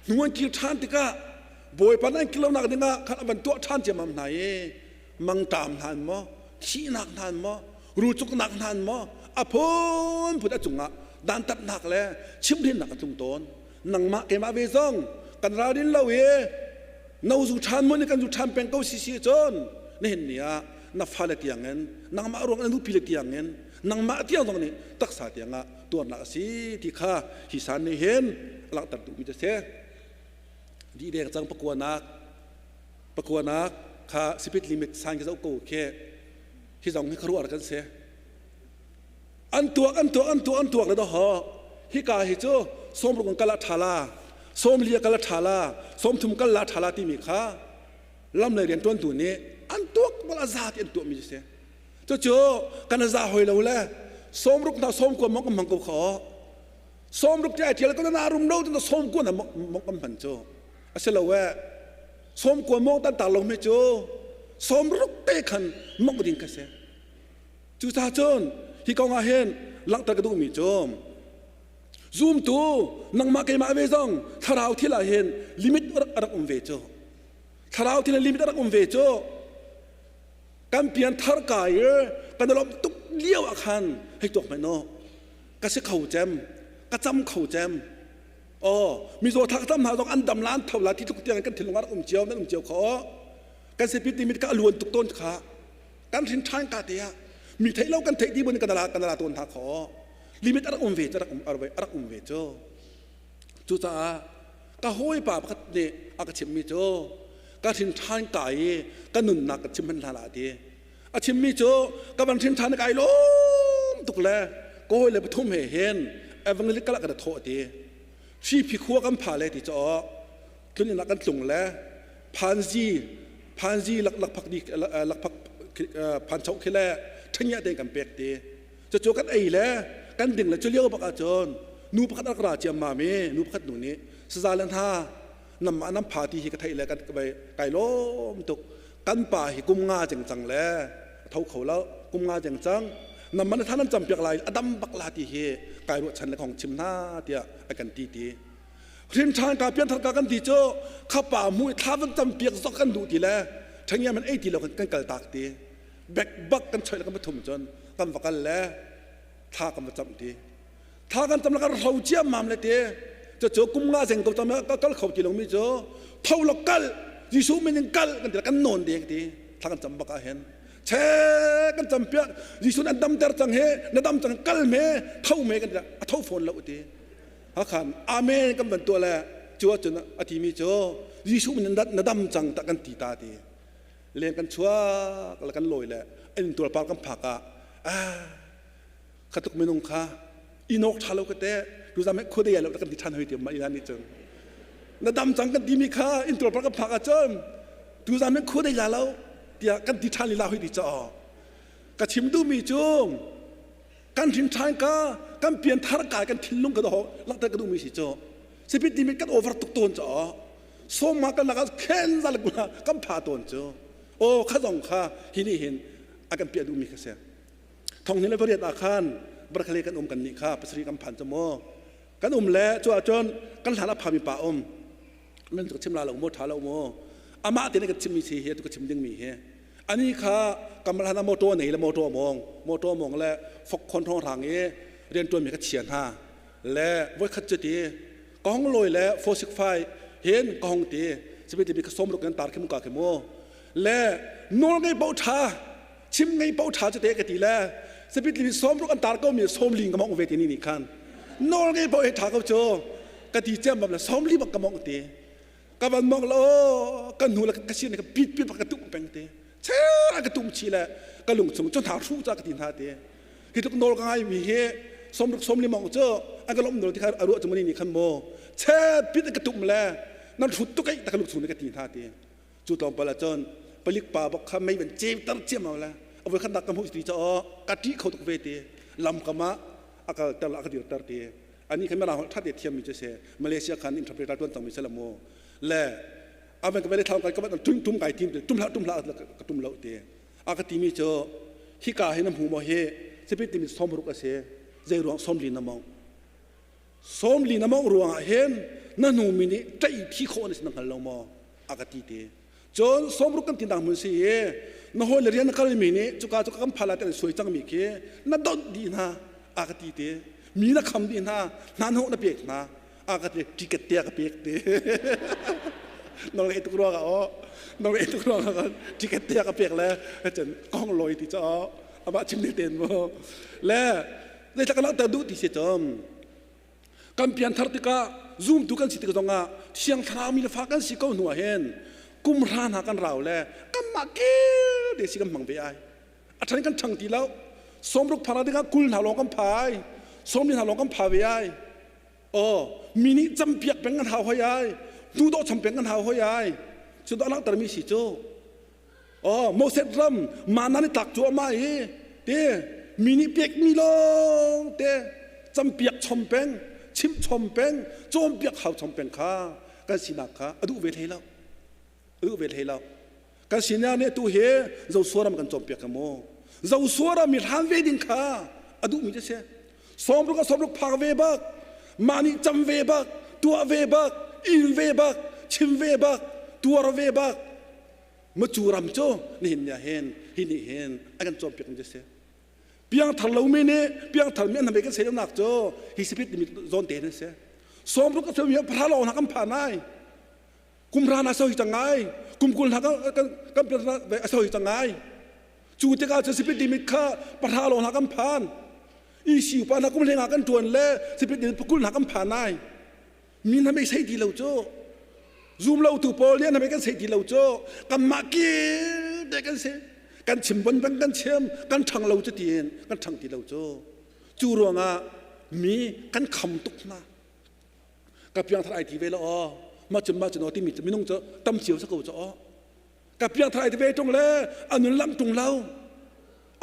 hnu an kir ṭhan tikah Bawipa nan kir lonak dingah khan a van tuah ṭhan ciammam hna i mangṭam hna in maw thihnak hna in maw rulcuknak hna in maw a phunphun a cungah dantatnak le chimhhrinnak a tlung tawn. Nangmah keimah ve zong kan ralrin lo i no zu ṭhan mun i kan zu ṭhan peng ko si si cun nihin ni ah na fale tiangin nangmah ruang na nupi le tiangin nangmah tiang zong nih taksa tiangah tuarnak a si ti kha hi san nih hin a langhter duhmi cu a si. Di deng cang pakuanak pakuanak kha speed limit sign ka zoh ko khi hi zong hi khuaruahhar kan si. An tuak an tuak an tuak an tuak le dawh hika hi cu 60 kal ah ṭha la 40 kal ah ṭha la 30 kal la ṭha la timi kha lam lei rianṭuantu nih an tuak bal a za ti an tuahmi si. Cucu kan a za hoi lo le 60 hna 90 mong kan hmang ko kha 60 ti ai ṭial ko na rum lo na 90 na mong kan hman cu a si lo e 90 mong tan tar lo mi cu 60 te khan mong ding kha si. Cucaah cun hi kong ah hin langhter ka duhmi cu zumtu nangmah keimah ve zong thlarau thil ah hin limit a rak um ve cu thlarau thil limit a rak um ve cu kan pian thar ka i kan lawmh tuk lio ah khan hei tuak hmanh u ka si kho cem ka cam kho cem aw mizaw thak tam hna zong an dam la an tho la ti tluk tiang kan thinlung ah rak um cio nan um cio kho kan sipi timit ka luan tuk tawn kha kan hrin ṭhan ka te ah mi theih lo kan theih ti bun kan la kan la tawn hna kho limit a rak um ve cu rak um a rak um ve cu. Cucaah ka hawipa pakhat nih a ka chimmi cu ka hrin ṭhan ka i ka nunnak ka chim hmanh hlah lah ti a chimmi cu ka van hrin ṭhan kai lawm tuk le ka hawi le pathum he hin evangelical ah kan thawh ti hripi khua kan pha le ti caw tlun inn ah kan tlung le phanzi phanzi lak lakphak di lakphak phan chok khi le ṭhanya te kan pek ti cucu kan ei le kan ding le cu lio bak ahcun nu pakhat rak ra ciammam i nu pakhat nu nih saza le hna namah nam pha ti hi ka theih le kan kai lawm tuk kan pa hi kum nga ceng cang le tho kho lo kum nga ceng cang namman than an campiak lai a dam bak la ti hi kai ruahchan le kong chim hna tiah a kan ti ti hrin ṭhan ka pian thar ka kan ti cu khapa mu thla van campiak zok kan duh ti le ṭhangya man ei ti lo kan kal tak ti bek bak kan choi le kan pathum cun kan va kal le thla kan va camh ti thla kan cam le kan hro ciammam le ti. Cucu kum nga zeng ko cang ka kal kho ti lomi cu tho lo kal Jesuh min in kal kan ti kan nawn deng ti thla kan cam bak ah hin che kan cam piak Jesuh an damter cang he na dam cang kal me tho me kan ti a tho fawn lo ti hakhan amen kan van tuah le cu ahcun a timi cu Jesuh min na dam cang tak kan ti ta ti leng kan chuak le kan lawi le in tual par kan phak ah ah khatuk minung kha inok tha lo ka te tu zam khua dei lo kan ti than hoi ti ma ila ni cun na dam cang kan timi kha in tual par kan phak ah cun tu zam khua dei la lo tiah kan ti than lila hoi ti cha ka chim duh mi cu kan hrin than ka kan pian thar kai kan thinlung ka do lakter ka duh mi si cu sipit ti mi kan over tuk tawn cha sawm ma kan lakah khen zal kula kan pha tawn cu o kha zong kha hi ni hin a kan piah duh mi kha si thong ni le pariat ah khan barkhale kan um kan nih kha pasari kan phan cu maw kan um le cu ahcun kan hlan a phami pa um nan ka chim la lo maw tha lo maw amah te kan chimmi si hi tu ka chim ding mi hi ani kha kamal hana motor nei le motor mong motor mong le fok khon thong rang i rian tuan mi ka chia hna le voi khat chu ti ka hong loi le 465 hin ka hong ti sibi ti ka som ruk kan tar khim ka khi mu le nawl ngei bo tha chim ngei paoh ṭha cu te ka ti le sapit li som ruk an tar ko mi som ling ka mong ve ti ni nih khan nawl ngei paoh he ṭha ko cu ka ti ciam bam le som li bak ka mong ti ka van mong lo kan hnu le ka sin ka pit pit bak ka tuk peng te che ka tum chi le ka lung chung cu hna hru ca ka ti hna te hi tluk nawl ka ngai mi hi som ruk som li mong cu an ka lom nawl ti kha a ruah cu mani nih khan mo che pit ka tum le nan hrut tuk ei ta ka lung chung ka ti hna te Cu tlawmpal ahcun palik pa bak kha mei van ceuter ciammam le a voi khatnak ka hmuh ti caah ka ṭih kho tuk ve ti lam kam ah a kalter la a ka dirter ti ani kha mirang holh ṭha te thiammi cu si Malaysia khan interpreter ṭuan cangmi si la mu le a van ka vele thlau kai ka van tum tum kai tim tum hlah tum hlah ka tum lo ti a ka timi cu hika hi na hmu maw hi sipit timi sawmruk a si zei ruang sawmli na mong Sawmli na mawngh ruangah hin na hnumi nih ṭaih thi khawh na si na hngal lo maw? A ka ti te. Cun sawmruk kan tinak hmun si i na hawile rian na kalmi nih cuka cu kan phala te an suai cangmi khi na donh dih hna a ka ti te. Mi na kham dih hna, hna hnawh na pek hna a ka ti ticket te a ka pek te. Nang le tuk ruangah aw nang le tuk ruangah ticket te a ka pek le cun kong loi ti cu aw amah chim ne ten mu le Zeitlak kan langhter duh ti si cun kan pianthar tikah zumtu kan si tik zongah Thiang Thlarau mi le fa kan si ko hnu ah hin kum hra hna kan rau le kanmah kel te si kan hmang ve ai a ṭhan kan ṭhang ti lo sawmruk phara dingah kul hna lawng kan phai sawmli hna lawng kan pha ve ai aw mi nih campiak peng kan hau hoi ai hnu dawh cham peng kan hau hoi ai cu dah langhter mi si cu Oh, Moses ram mana ni tlak cuahmah i te mi nih pekmi lawng te campiak chom peng chimh chom peng cawnpiak hau chom peng kha kan sinak kha a duh ve hlei lo a duh ve hlei lo kan sinak nih tu hi Joshua ram kan cawnpiak ka mu Joshua ram mi hlan ve ding kha a duhmi cu si sawmruk a sawmruk phak ve bak mah nih cam ve bak tuah ve bak in ve bak chim ve bak tuar ve bak Macu ram cu nihin ni ah hin hi nih hin a kan cawnpiak mi si. Piangthar lomi nih piangthar mi an hnamei kan seilonak cu hi sipit timi zawn te hin si. Sawmruk a sami phara lawng hna kan phan ai. Kum ra na soi cang ai. Kum kul hna kan kan pian a soi cang ai. Cu tikah cu sipit timi kha pahra lawng hna kan phan. Isi upa hna kum hleng ah kan tuan le sipit timi pakul hna kan phan ai. Mi na mei sei ti lo cu zum lo tu pawl nih na mei kan sei ti lo cu kanmah kil te kan si kan chim bon bang kan chim kan ṭhang lo cu tiin kan ṭhang ti lo cu cu ruangah mi kan kham tuk hna ka piangthar ai ti ve lo aw ma cun ma cun aw timi cu minung cu tam cio sa ko cu aw ka piangthar ai ti ve ṭung le a nun lam ṭung lo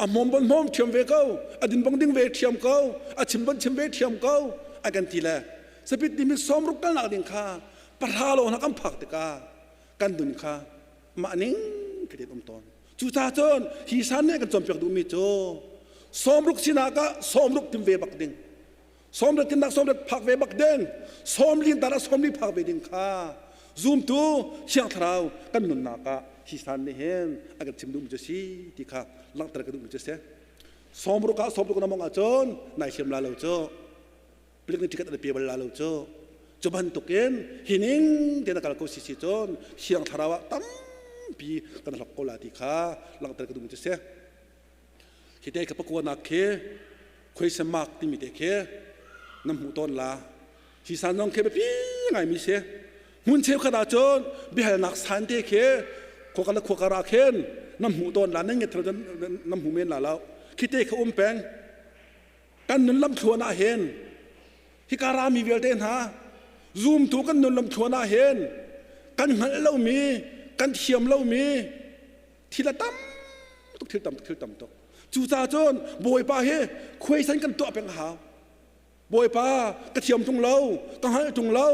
a hmawm bon hmawm ṭhiam ve ko a din bang ding ve ṭhiam ko a chim bon chim ve ṭhiam ko a kan ti le sapit timi sawmruk kalnak ding kha pahra lo hna kan phak tikah kan nun kha mah ning ka um tawn cucaah cun hi san nih kan cawnpiak duhmi cu sawmruk sinak ah sawmruk tim ve bak ding sawmruk timnak sawmruk phak ve bak ding sawmlin tar ah sawmli phak ve ding kha zumtu Thiang Thlarau kan nunnak ah hi san nih hin a kan chim duhmi cu si ti kha langhter ka duhmi cu si sawmruk ah sawmruk na mong ahcun nai siam la lo cu palik nih ticket an pe bal la lo cu. Cu bantukin hi ning tein a kal ko si si cun Thiang Thlarau ah tampi kan hlok ko la ti kha langhter ka duhmi cu si. Hi te ka pakuanak khi question mark timi te khi na hmuh tawn la. Hi san zong khi biapi ngaimi si. Hmun cheukhat ahcun biahalnak san te khi khuakar le khuakar ah khin na hmuh tawn la, nan nget na hmu men la lo. Khi te kha um peng. Kan nun lamthluan ah hin hika rami vialte hna zumtu kan nun lamthluan ah hin kan hngalh lomi, kan thiam lomi thil a tam tuk, thil tam tuk, thil tam tuk. Cucaah cun Bawipa hi khuaisan kan tuah peng a hau. Bawipa ka thiam tung lo, ka hngalh tung lo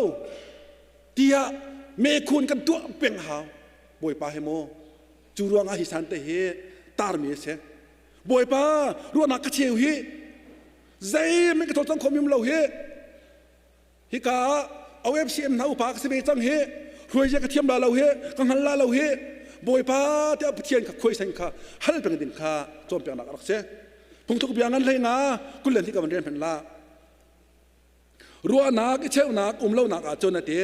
tiah mekhun kan tuah peng hau. Bawipa hi maw cu ruangah hi san te hi tarmi a si. Bawipa ruahnak ka cheu hi zeihmanh ka cawlcang khom lo hi. Hika ah OFCM hna upa ka si ve cang hi, hruaizia ka thiam la lo hi, ka hngal la lo hi. Bawipa tiah Pathian kha khuaisan kha hal peng ding kha cawnpiaknak a rak si. Phungthluk bia ngan hlei nga kullen hi ka van rian hmanh la. Ruahnak i cheuhnak um lonak ahcun a ti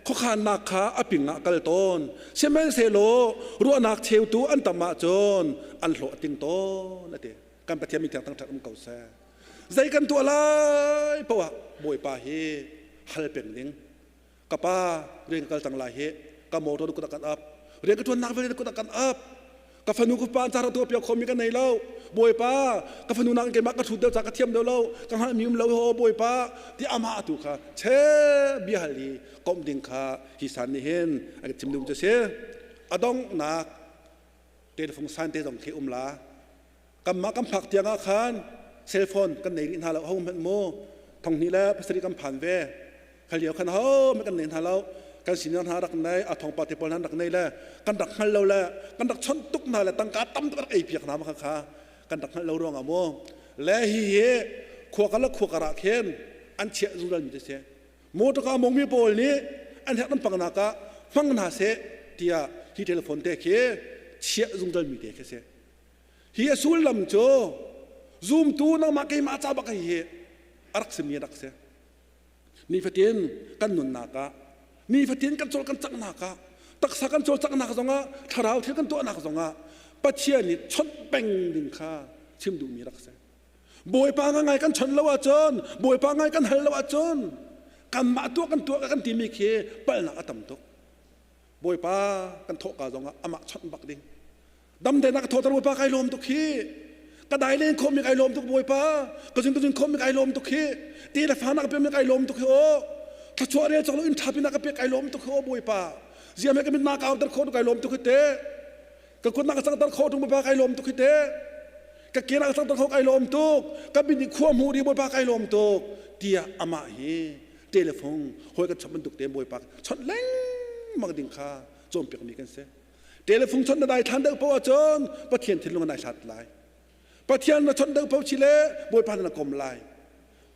khuakhannak kha a ping ah kal tawn. Sihmanhsehlaw ruahnak cheutu an tam ahcun an hlawh a ting tawn a ti. Kan Pathian mi thiang thangṭhat um ko seh. Zei kan tuah lai poah Bawipa hi hal peng ding. Ka pa rian ka kal cang lai hi, ka motor kut ah kan ap, rian ka ṭuannak vialte kut ah kan ap, ka fanu ka pa an tuah piak khomi ka nei lo, Bawipa ka fanu nak keimah ka ṭhut deuh ca ka thiam deuh lo, ka hngalhmi um lo ho Bawipa ti amah tu kha che bia hal hi komh ding kha hi san nih hin a ka chim duh cu si. A donghnak telephone san te zong khi um la. Kanmah kan phak tiang ah khan cell phone kan nei rih hna lo, ho hmanh mu 1700 kan phan ve. Kha lio khan ho hmanh kan nei hna lo. Kan senior hna rak nei, a thongpa te pawl hna rak nei le kan rak hngal lo le kan rak chawnh tuk hna le tangka tam tuk rak ei piak hna ma kha kha kan rak hngalh lo ruangah mu le hi hi khua kar le khua kar ah khin an chiah zungzal mi te si. Motor mongmi pawl nih an herh an pangnak ah hmang hna seh tiah hi telephone te khi chiah zungzal mi te khi si. Hi a sullam cu zumtu nangmah keimah ca bak hi a rak simi a rak si. Nifatin kan nunnak ah, nifatin kan cawl kan canghnak ah, taksa kan cawlcanghnak zongah, thlarau thil kan tuahnak zongah Pathian nih chawnh peng ding kha chim duhmi rak si. Bawipa ngai kan chawnh lo ahcun, Bawipa ngai kan hal lo ahcun kanmah tuah kan tuah kan timi khi palhnak a tam tuk. Bawipa kan thawhka zongah amah chawnh bak ding. Dam te na ka thawhter, Bawipa, kai lawm tuk hi. Ka dai len khawh mi kai lawm tuk, Bawipa. Ka zun ka zun khawh mi kai lawm tuk hi. Ti le fa na ka pe mi kai lawm tuk hi o. Thluachuah rel cawk lo in tha pin na ka pe kai lawm tuk hi o, Bawipa. Ziam he ka mit na ka auter khawh tu kai lawm tuk hi te. Ka kut na ka cangter khawh tu, Bawipa, kai lawm tuk hi te. Ka ke na ka cangter khawh kai lawm tuk. Ka bin i khua hmu ri, Bawipa, kai lawm tuk tiah amah hi telephone hawi kan chawnh bantuk te Bawipa chawnh lengmang ding kha cawnpiak mi kan si. Telephone chawnh na dai thlan deuh paoh ahcun Pathian thinlung na hlat lai. Pathian na chawnh deuh paoh si le Bawipa na kom lai.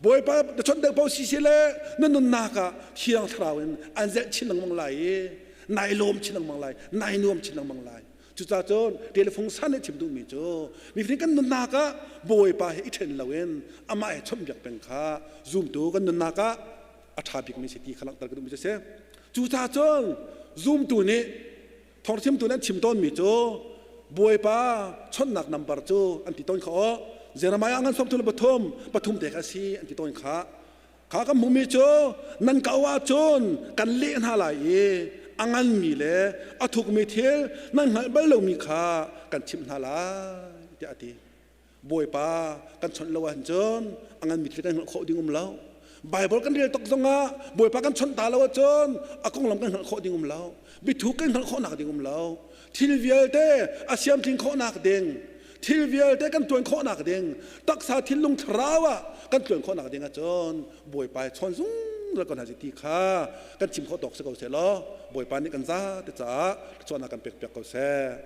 Bawipa na chawnh deuh paoh si si le na nunnak ah Thiang Thlarau in an zelh chin lengmang lai i nai lawm chin lengmang lai, nai nuam chin lengmang lai. Cucaah cun telephone san nih chim duhmi cu mifin kan nunnak ah Bawipa he i ṭhen loin amah he chawnhbiak peng kha zumtu kan nunnak ah a ṭha bikmi si ti kha langhter ka duhmi cu a si. Cucaah cun zumtu nih thawngchimtu nih an chim tawnmi cu Bawipa chawnhnak nambar cu an ti tawn kha aw. Jeremiah ngan 33 pathum te kha a si an ti tawn kha. Kha kan hmuhmi cu nan ka auh ahcun kan leh hna lai i a nganmi le a thukmi thil nan hngalh bal lomi kha kan chimh hna lai tiah a ti. Bawipa kan chawnh lo ahcun a nganmi thil kan hngalh khawh ding um lo. Bible kan rel tuk zongah Bawipa kan chawnh ta lo ahcun a konglam kan hngalh khawh ding um lo. Biathuk kan hngalh khawhnak ding um lo. Thil vialte a siamtling khawhnak ding, thil vialte kan tuan khawhnak ding, taksa thinlung thlarau ah kan tluan khawhnak ding ahcun Bawipa i chawn zungzal ko hna ti kha kan chim khawh tawk si ko seh law Bawipa nih kan zate caah thluachuahnak kan pek piak ko seh.